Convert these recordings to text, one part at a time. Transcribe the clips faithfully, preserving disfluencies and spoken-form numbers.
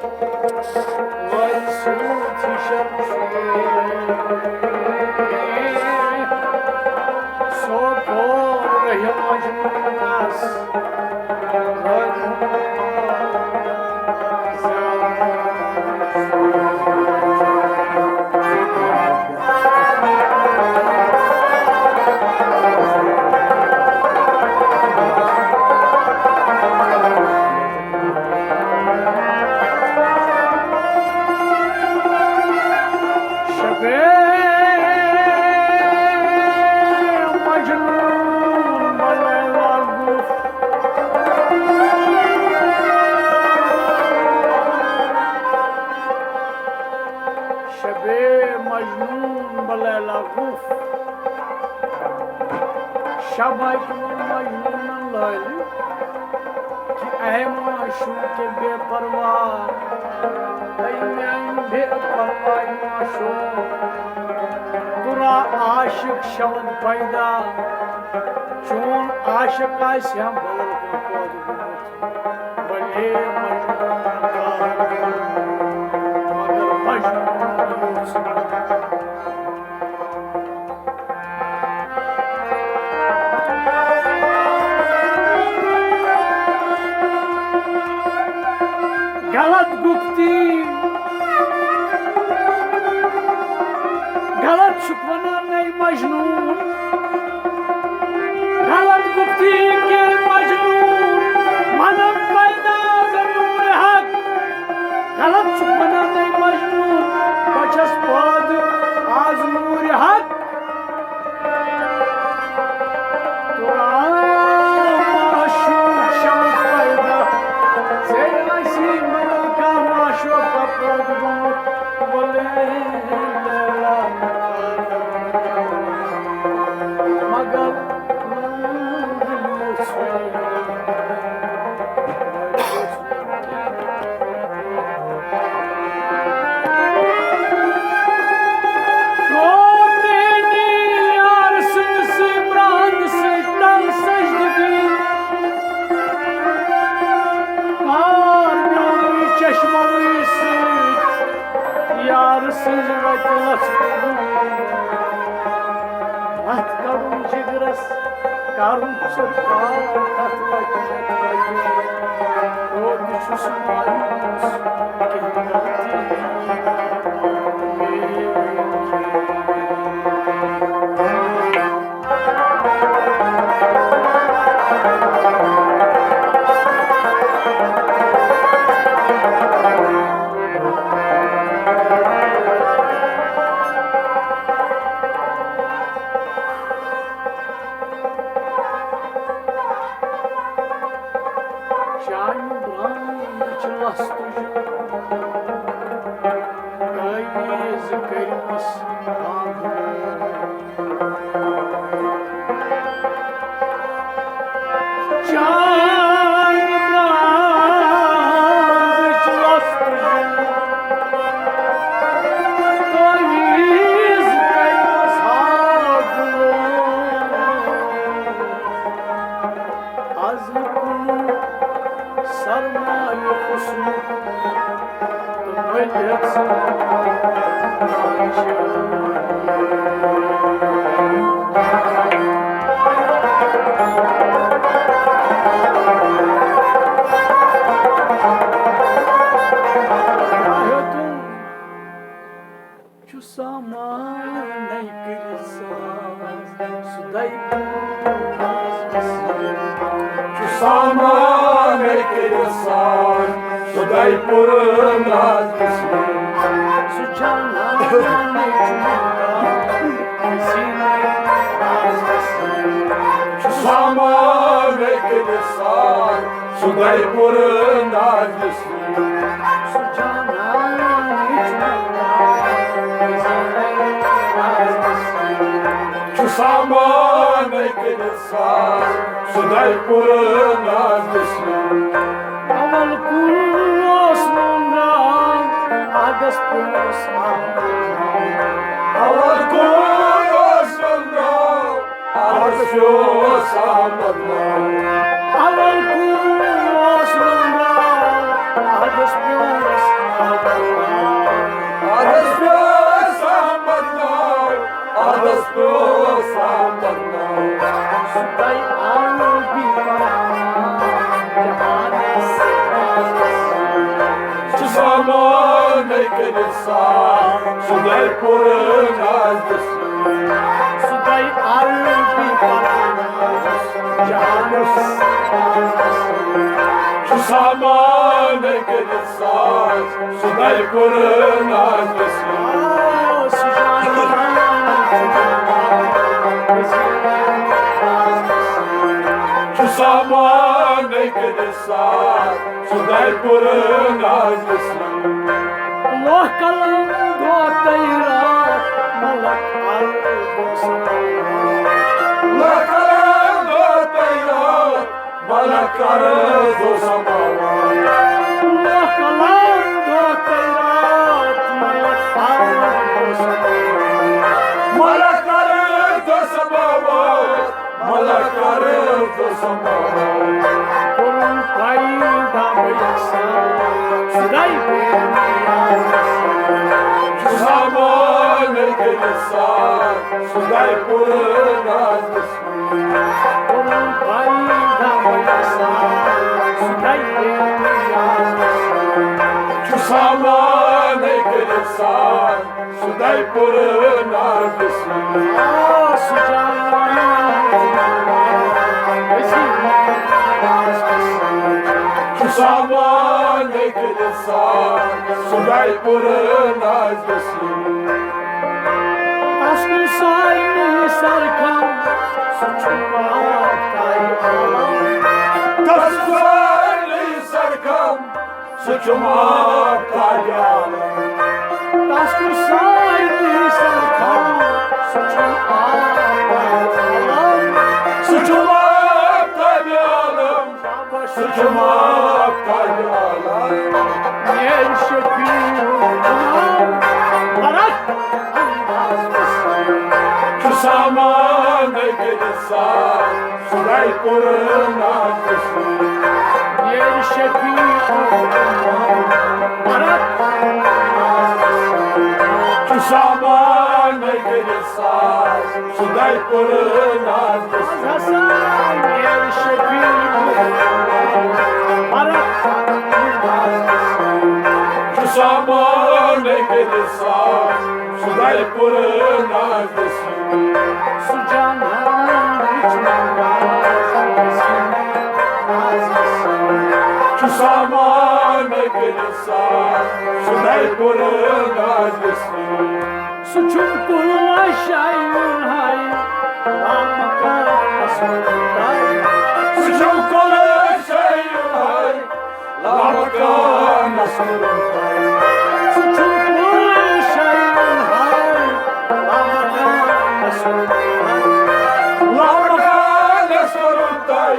لالہِ سۭتۍ ہِشر چھُ۔ سو گوٚو رحم مجنوٗنس۔ شبِ مجنون بہ لیلیٰ گُف۔ شبِ مجنون بہ لیلیٰ گُف۔ شب آیہِ تِمن مجنوٗنن لٲلہِ کہ اے معشوق بے پرواہ، اے میانہِ بے پرواہ معشوق، تُرا عاشق شود پیدا، چون عاشق آسہِ ہا بدل کانٛہہ پٲدٕ گوٚمُت۔ بلے مجنون کار، مگر مجنون یوت۔ غلط گُفتی، غلط چھُکھ ونان اے مجنون۔ غلط گُفتی کہ مجنون، منم پیدا ز نور حق۔ غلط چھُکھ ونان اے مجنون، بہٕ چھَس پٲدٕ آز نور حق۔ تو آو معشوق شمس پیدا، ژےٚ آسی مگر کانٛہہ معشوق پٲدٕ گوٚمُت، وَلے لیلا مگر یار سٕنٛزِ وَتہِ لَژھ وَتھ کَڑُن جِگرَس۔ کرُن سرکار تتھ وقتس پٮ۪ٹھ۔ توتہِ چھُس مایوس کینٛہہ غلطی۔ چانہِ برٛانٛدٕچ لَژھ تُجہِ، تعویٖذ کٔرمَس آبہٕ۔ چانہِ برٛانٛدٕچ لَژھ تُجہِ، تعویٖذ کٔرمَس آبہٕ۔ از کُنُن سرمایہ حسنُک تہٕ مٔلِتھ چھُ سامانے کٔرِتھ ساز، سُہ دَے پوٗرٕ ناز بِسمِل۔ چھُ سامانے کٔرِتھ ساز، سُہ دَے پوٗرٕ ناز بِسمِل۔ سُہ جانانے چھُ مُمتاز، حسیٖنے ناز بِسمِل۔ چھُ سامانے کٔرِتھ ساز، سُہ دَے پوٗرٕ ناز بِسمِل۔ چھُ سامانے کٔرِتھ ساز، سُہ دَے پوٗرٕ ناز بِسمِل۔ اول کُن اوس نوٚنٛدران، اَدَس پیوٚس آب۔ اول کُن اوس نوٚنٛدران، اَدَس پیوٚس آب بدنام۔ اول کُن اوس نوٚنٛدران، اَدَس پیوٚس سُہ گٔے عربی پران جہانس۔ سُہ سامانے کٔرِتھ ساز، سُہ گٔے پُرناز بسم۔ سُہ گٔے عربی پران جہانس۔ سُہ سامانے کٔرِتھ ساز، سُہ گٔے پُرناز بسم۔ سُہ سامانے کٔرِتھ ساز، سُہ گٔے پُرناز بسم۔ لوہ قلم دھوتٕے راتھ، ملک عرب اوس۔ لوہ قلم دھوتٕے راتھ، ملک عرب اوس سماوان۔ لوہ قلم دھوتٕے راتھ، ملک عرب اوس سماوان۔ ملک عرب اوس سماوان۔ ملک عرب اوس سماوان۔ کوٚرُن پیدا یکسان، سُہ گٔے بے نیاز۔ سُہ سامانے کٔرِتھ ساز، سُہ گٔے پُرناز بسم۔ کوٚرُن پیدا یکسان، سُہ گٔے بے نیاز۔ سُہ سامانے کٔرِتھ ساز، سُہ گٔے پُرناز بسم۔ آ، سُہ جان۔ سُہ سامانے کٔرِتھ ساز، سُہ گٔے پُرناز بسم۔ تس کُن سارنٕے سرکم، سُہ چھُ ماختاب عالم۔ تس کُن سارنٕے سرکم، سُہ چھُ ماختاب عالم۔ تس کُن سارنٕے سرکم، سُہ چھُ ماختاب عالم۔ سُہ چھُ ماختاب عالم۔ سُہ چھُ ماختاب عالم۔ میٲنۍ شفیع غلام، فرق انداز۔ چھُ سامانے کٔرِتھ ساز، سُہ گٔے پُرناز بسم۔ میٲنۍ شفیع غلام، فرق انداز۔ چھُ سامانے کٔرِتھ ساز، سُہ گٔے پُرناز بسم۔ چھُ سامانے کٔرِتھ ساز، سُہ گٔے پُرناز بسم۔ سُہ جانان چھُ ناز بسم۔ چھُ سامانے کٔرِتھ ساز، سُہ گٔے پُرناز بسم۔ سُہ چھُم کُلہٕ شیٚیُن ہاے، لامکانس کوٚرُن طے۔ سُہ چھُم کُلہٕ شیٚیُن ہاے، لامکانس کوٚرُن طے۔ سُہ چھُم کُلہٕ شیٚیُن ہاے، لامکانس کوٚرُن طے۔ لامکانس کوٚرُن طے۔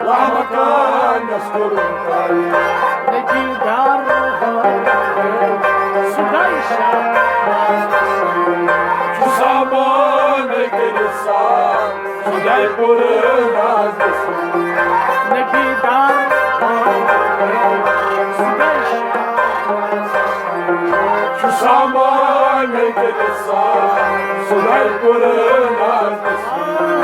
لامکانس کوٚرُن طے۔ نگیٖندار سُہ گٔے شاہ۔ چھُ سامانے کٔرِتھ ساز، سُہ گٔے پُرناز بسم۔ نگیٖندار سُہ گٔے شاہ۔ چھُ سامانے کٔرِتھ ساز، سُہ گٔے پُرناز بسم۔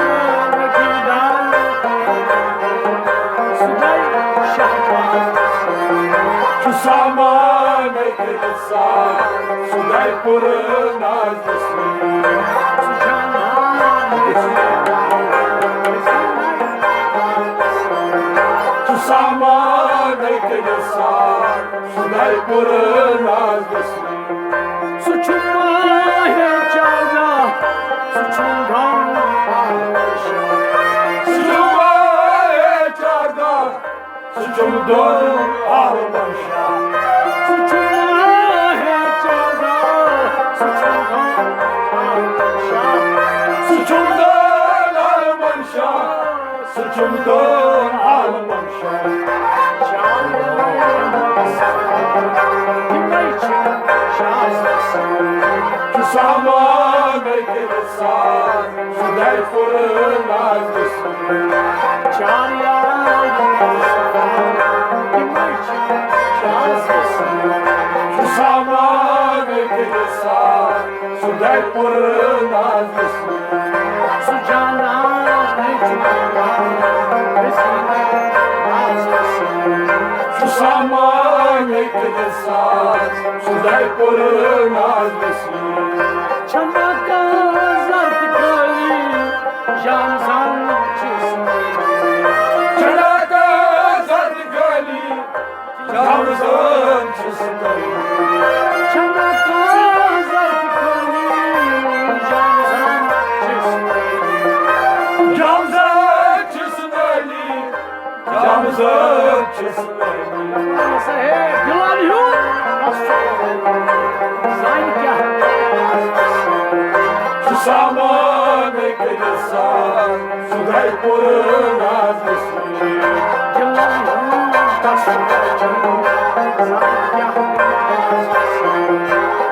چھُ سامانے کٔرِتھ ساز، سُہ گٔے پُرناز بسم۔ چھُ سامانے کٔرِتھ ساز، سُہ گٔے پُرناز بسم۔ سُہ چھُ ماہِ چاردہ، سُہ چھُ غم عالم شاہ۔ سُہ چھُ ماہِ چاردہ، سُہ چھُ دۄن عالمن شاہ۔ سُہ چھُ ماہِ چاردہ، سُہ چھُ غم عالمن شاہ۔ سُہ چھُ دۄن عالمن شاہ۔ سُہ چھُم دۄن عالمن شاہ۔ چھُ سامانے کٔرِتھ ساز، سُہ گٔے پُرناز بسم۔ چھُ سامانے کٔرِتھ ساز، خداے پوٗرٕ ناز گژھِ۔ سُہ جانان چھُ سامان کٔرِتھ ساز، خداے پوٗرٕ ناز گژھِ۔ چھَنہٕ کانٛہہ زرد کٲلی، جان زان چھِ سُہ۔ چھَنہٕ کانٛہہ زرد کٲلی، جام زان چھُس بہٕ۔ چھَنہٕ کانٛہہ زرد کٲلی، جام زان چھُس بہٕ۔ جام زان چھُس بہٕ۔ جام زان چھُس بہٕ۔ اَہَن سا، ہے، بِلال ہیوٗ۔ بَس۔ زَن کیٛاہ؟ چھُ سامان کٔرِتھ ساز، خداے پوٗرٕ ناز گژھِ۔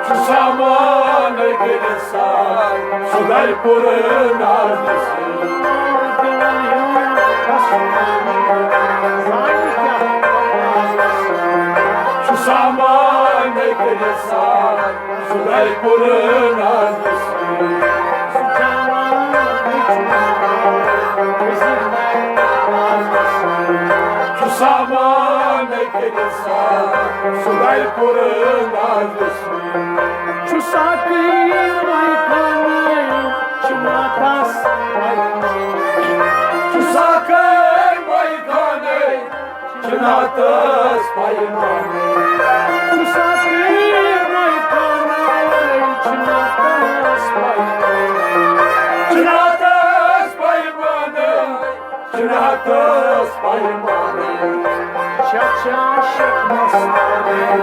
چھُ سامان کٔرِتھ ساز، خداے پوٗرٕ ناز گژھِ۔ چھُ سامان کٔرِتھ ساز، خداے پوٗرٕ ناز گژھِ۔ چھُ سامان کٔرِتھ ساز، خداے پوٗرٕ ناز گژھِ۔ چھُ ساقی ماے خانَے، چھُ ماتَس پَے۔ چھُ ساقی ماے خانَے، چھُ ناتَس پَے۔ چھُ ساقی ماے خانَے، چھُ ناتَس پَے۔ چھُ ناتَس پَے۔ چھُ ناتَس پَے۔ چھَچھ عاشق مستانَے۔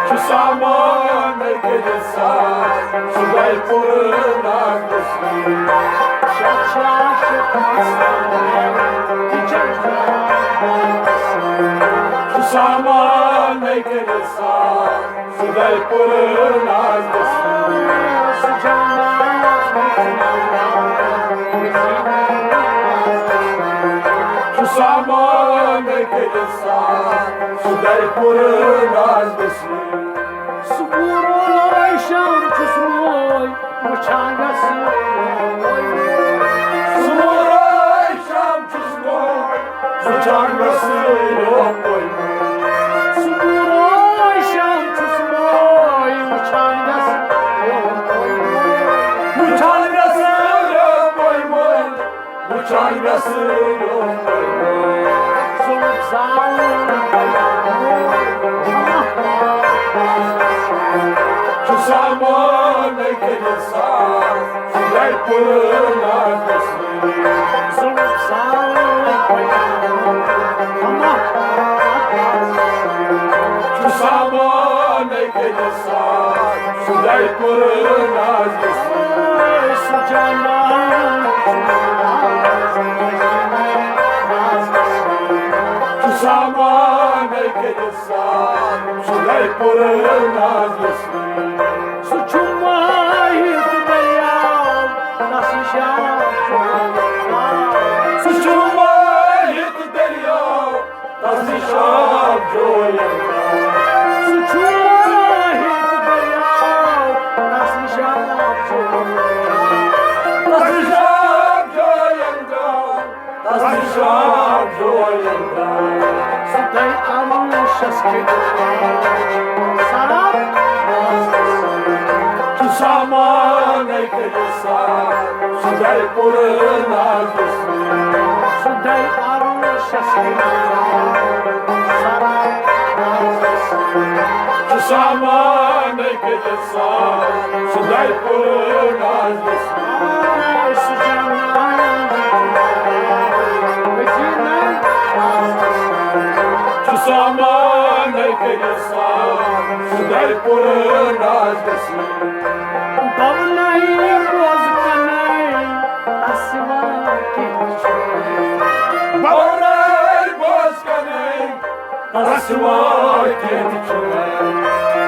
چھُ سامان کٔرِتھ ساز، خداے پوٗرٕ ناز گژھِ۔ چھَچھ عاشق مستانَے۔ چھُ سامان کٔرِتھ ساز، خداے پوٗرٕ ناز گژھِ۔ چھُ سامان کٔرِتھ ساز، خداے پوٗرٕ ناز گژھِ۔ صبحٲے شام چھُس مٲے وٕچھان گژھِ۔ صبحٲے شام چھُس مٲے وٕچھان گژھِ۔ صبحٲے شام چھُس مٲے وٕچھان گژھِ۔ وٕچھان گژھِ۔ وٕچھان گژھِ۔ ظُلُم زال۔ چھُ سامان کٔرِتھ ساز، خداے پوٗرٕ ناز گژھِ۔ ظُلُم زال۔ چھُ سامان کٔرِتھ ساز، خداے پوٗرٕ ناز گژھِ۔ سُہ جانان چھُ سامان کٔرِتھ ساز، خداے پوٗرٕ ناز گژھِ۔ سُہ چھُ ماہہِ تہٕ دٔریاو، تَس نِش آب چھُ۔ سُہ چھُ ماہہِ تہٕ دٔریاو، تَس نِش آب جویَن۔ سُہ چھُ ماہہِ تہٕ دٔریاو، تَس نِش آب جویَن۔ تَس نِش آب جویَن۔ تَس نِش آب جویَن۔ سُہ گٔے عروٗسَس کِتھ سَراب۔ چھُ سامان کٔرِتھ ساز، خداے پوٗرٕ ناز گژھِ۔ سُہ گٔے عروٗسَس کِتھ سَراب۔ چھُ سامان کٔرِتھ ساز، خداے پوٗرٕ ناز گژھِ۔ سُہ جانان چھُ سامان کٔرِتھ ساز، خداے پوٗرٕ ناز گژھِ۔ بونَے بوز کَنَے، تَس سِوا کینٛہہ چھُنہٕ۔ بونَے بوز کَنَے، تَس سِوا کینٛہہ تہِ چھُنہٕ۔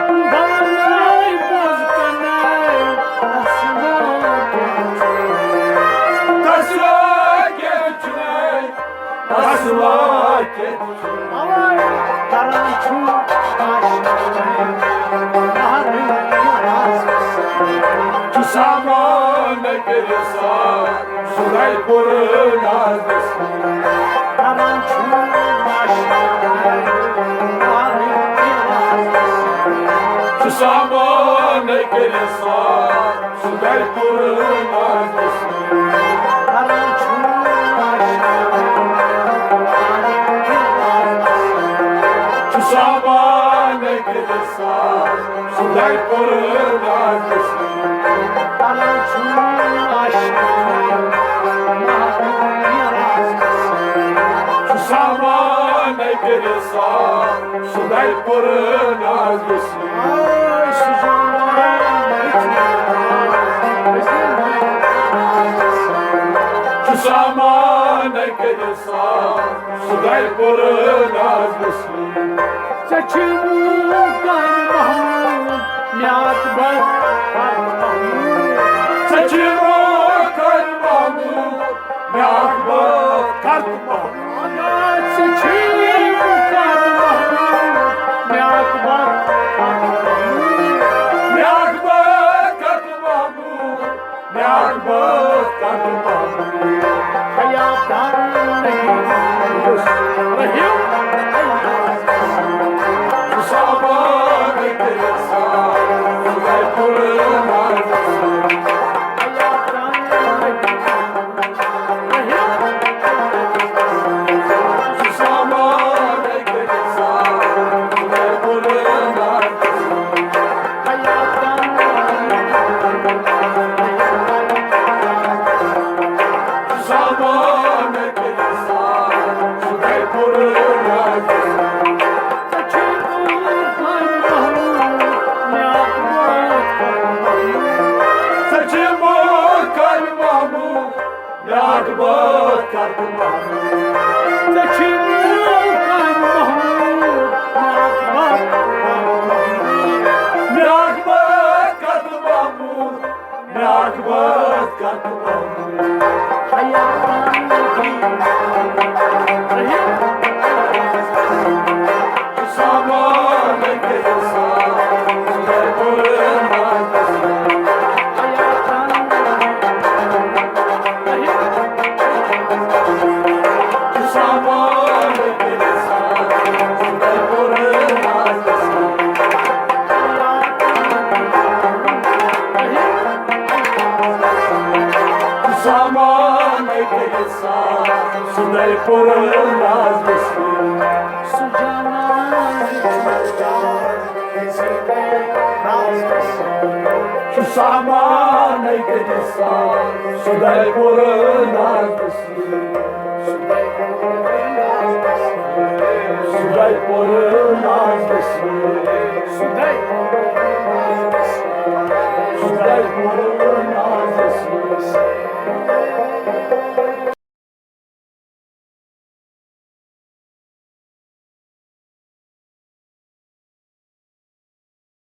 بونَے بوز کَنَے، تَس سِوا کینٛہہ تہِ چھُنہٕ۔ تَس سِوا کینٛہہ تہِ چھُنہٕ۔ تَس سِوا کینٛہہ تہِ چھُنہٕ۔ اَوَے کَران چھُ آشنا۔ خۄداے پوٗرٕ ناز گژھِ۔ کران چھُ مشق، چھُ سامانَے کٔرِتھ صاف، خۄداے پوٗرٕ ناز گژھِ۔ کران چھُ مشق، چھُ سامانَے کٔرِتھ صاف، خۄداے پوٗرٕ ناز گژھِ۔ کران چھُ مشق، چھُ سامانَے کٔرِتھ صاف، خۄداے پوٗرٕ ناز گژھِ۔ چھُ سامانَے کٔرِتھ صاف، خۄداے پوٗرٕ ناز گژھِ۔ ژےٚ چھُے مُلکَن محموٗد، میٛاکھ بَتھ کَتھ محموٗد۔ ژےٚ چھُے مُلکَن محموٗد، میٛاکھ بَتھ کَتھ محموٗد۔ ژےٚ چھُے مُلکَن محموٗد، میٛاکھ بَتھ کَتھ محموٗد۔ میٛاکھ بَتھ کَتھ محموٗد۔ بیٛاکھ بٲتھ کَتھ بَتھ۔ حیا کَر نہیں رحیم۔ سامان تیرے ساتھ، خدائے پُر ناز۔ حیا کَر نہیں رحیم۔ سامان تیرے ساتھ، خدائے پُر ناز۔ بیٛاکھ بٲتھ کَتھ محموٗد، بیٛاکھ بٲتھ کَتھ محموٗد۔ حیا کَر نہیں رحیم۔ سامان تیرے ساتھ، خدائے پُر ناز۔ حیا کَر نہیں رحیم۔ سامان تیرے ساتھ، خدائے پُر ناز۔ سامان تیرے ساتھ، خدائے پُر ناز۔ سُہ جانان چھُ سامان تیرے ساتھ، خدائے پُر ناز۔ خدائے پُر